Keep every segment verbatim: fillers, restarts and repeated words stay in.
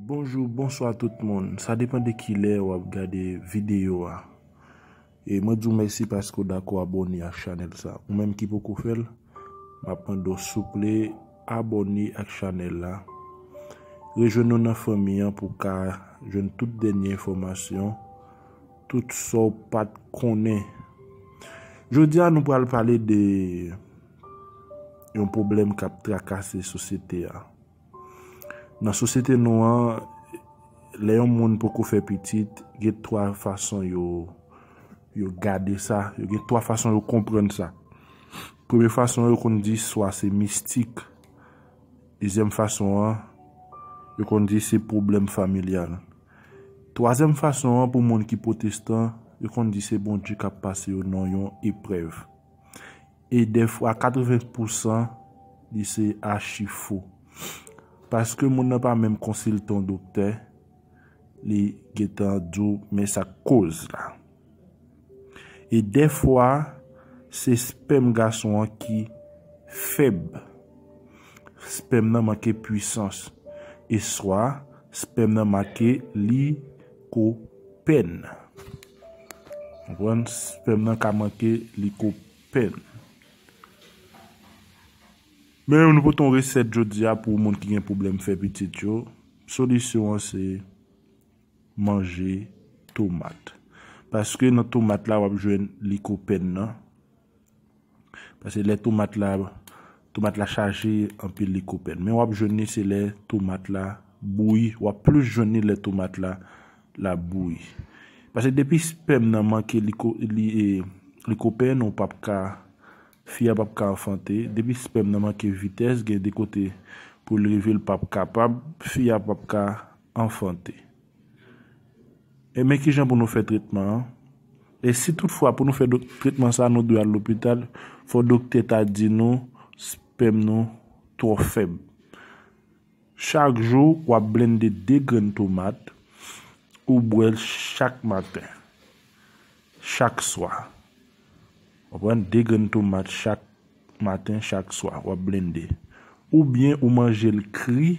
Bonjou, bonswa tout moun. Sa depann de kilè w ap gade videyo a. E mwen di w mèsi paske w dakò abòne ak chanèl sa. Ou menm ki poko fè l, m ap mande w souple abòne ak chanèl la. Rejwenn nou nan fanmi an pou w ka jwenn tout dènye enfòmasyon, tout sa w pa t konnen. Jodi a, nou pral pale de yon pwoblèm k ap trakase sosyete a. Nan sosyete nou an, lè yon moun poko fè pitit, gen twa fason yo, yo gade sa, yo gen twa fason yo konprann sa. Premye fason, yo konn di swa se mistik. Dezyèm fason an, yo konn di se pwoblèm familyal. Twazyèm fason an, pou moun ki pwotestan, yo konn di se Bondye k ap pase yo nan yon eprèv. E dèfwa, katreven pousan, li se achi fo. Paske moun nan pa menm konsilte yon doktè, li gentan di w, men sa k koz la. E dèfwa, se spèm gason an ki fèb. Spèm nan manke pwisans. E swa, spèm nan manke likopèn. Konprann? Spèm nan ka manke likopèn. Men nou pote yon resèt jodi a pou moun ki gen pwoblèm fè pitit yo. Solisyon an se manje tomat. Paske nan tomat la, w ap jwenn likopèn nan. Paske lè tomat la, tomat la chaje anpil likopèn. Men w ap jwenn li se lè tomat la bouyi. W ap plis jwenn li lè tomat la, la bouyi. Paske depi spèm nan manke liko-, li, e, likopèn, ou p ap ka, fi a p ap ka anfante. Depi spèm nan manke vitès, gen de kote pou l rive, l p ap kapab, fi a p ap ka anfante. E men kijan pou nou fè tretman an? E si toutfwa pou nou fè dok-, tretman sa, nou dwe al lopital, fò doktè ta di nou spèm nou twò fèb. Chak jou, w ap blende de grenn tomat, ou bwè l chak maten, chak swa. W ap pran de grenn tomat chak maten, chak swa, w ap blende. Oubyen ou manje l kri,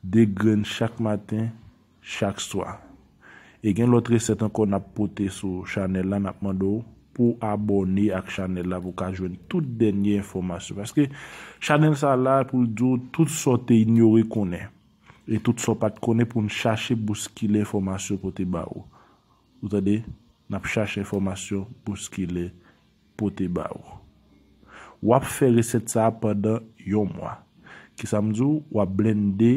de grenn chak maten, chak swa. E gen lòt resèt ankò n ap pote sou chanèl la, n ap mande w pou w abòne ak chanèl la pou w ka jwenn tout dènye enfòmasyon. Paske chanèl sa la pou l di w tout sa w te inyore konnen. E tout sa w pa t konnen pou n chache bouskile enfòmasyon pote ba ou. Ou tande? N ap chache enfòmasyon bouskile pote ba ou. W ap fè resèt sa a pandan yon mwa. Kisa m di w? W ap blende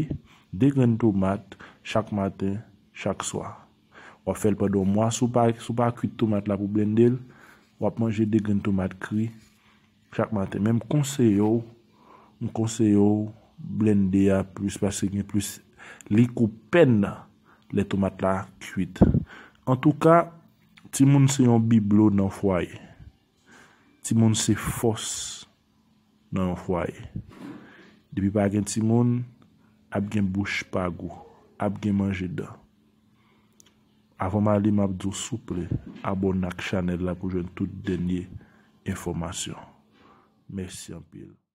de grenn tomat chak maten, chak swa. W ap fè l pandan yon mwa. Si w pa, si w pa kwit tomat la pou blende l, w ap manje de grenn tomat kri chak maten. Men m konseye w, m konseye w blende a plis paske gen plis likopèn lè tomat la kwit. Antouka, timoun se yon biblo nan fwaye. Timoun se fòs nan yon fwaye. Depi pa gen timoun, ap gen bouch pa gou, ap gen manje dan. Avan m ale, m ap di w souple, abòne ak chanèl la pou jwenn tout dènye enfòmasyon. Mèsi anpil.